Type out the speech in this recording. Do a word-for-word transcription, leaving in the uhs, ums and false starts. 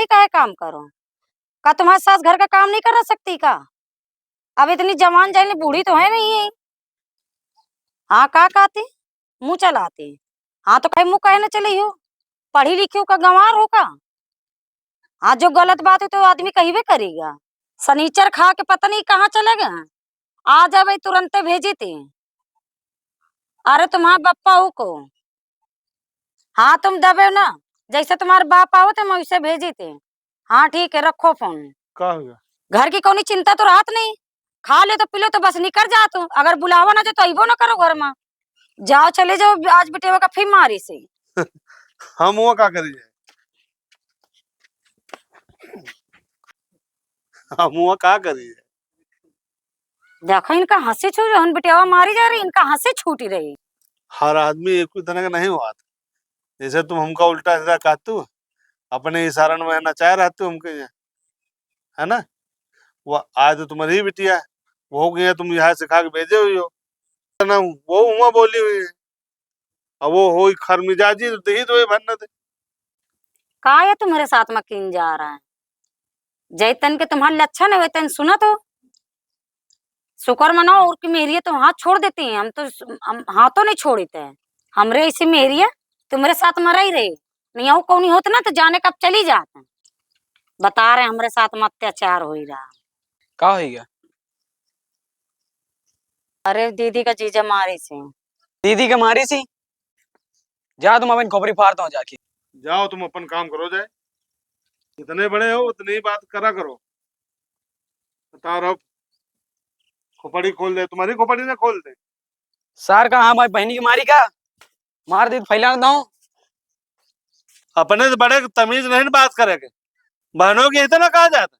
काहे काम करो? का तुम्हारी सास घर का काम नहीं करा सकती का? अब इतनी जवान जाइले, बूढ़ी तो है नहीं है। हाँ, का कहती? मुँह चलाती। हाँ, तो कहे मुँह कहे न चली हो? पढ़ी लिखी हो का, गंवार हो का? हाँ, जो गलत बात है तो आदमी कहिबे करेगा। सनीचर खा के पता नहीं कहाँ चले गए, आ जावे तुरंते भेजी थे। अरे तुम्हार बप्पा हो को। हाँ, तुम दबे ना, जैसे तुम्हार बाप आवत है, मैं वैसे भेजी थे। हाँ, ठीक है, रखो फोन। का हो गया? घर की कौनी चिंता तो रहत नहीं, खा ले तो पी लो तो बस निकर जा तू। अगर बुलावा ना जो तो अइबो ना करो घर में। जाओ, चले जाओ, आज बिटेवा का फिर मारी से। हम वो का करी है? हम वो का करी है? देखो, इनका हँसी छू, जौन बिटियावा मारी जा रही, इनका हँसी छूटी रही। हर आदमी एक ही तरह का नहीं हुआ था। जैसे तुम हमका उल्टा सीधा कहतू, अपने इशारन में नचाए रहतू हमके यहाँ, है ना? वो आज तो तुम्हारी ही बिटिया, वो हो गई है, तुम यहाँ सिखा के भेजे हुई हो, है ना? वो हुआ बोली हुई है, अब वो होई खरमिजाजी तो दही तो ये भर न दे। का ये तुम्हारे साथ में किन जा रहा है? जैतन के तुम्हारे लक्षण है, वैतन सुनत हो। शुक्र मनाओ और की मेहरिया तो हाथ छोड़ देती हैं, हम तो, हम हाथों नहीं छोड़ते हैं। हमरे ऐसी मेहरिया तुम्हारे साथ में रही रही, नहीं हो कौनी होत ना तो जाने कब चली जात। बता रहे हमरे साथ में अत्याचार हो ही रहा। का होई गया? अरे दीदी का जीजा मारी सी। दीदी के मारी सी? जा तुम अपन खोपड़ी फाड़ दो जाके। जाओ तुम अपन काम करो जाए, इतने बड़े हो उतनी ही बात करा करो। बता रहो, खोपड़ी खोल दे, तुम्हारी खोपड़ी ना खोल दे। सार का हमारी बहनी की मारी का? मार दी तो फैला ना दो। अपने से बड़े तमीज नहीं बात करे के, बहनों की इतना कहा जाता।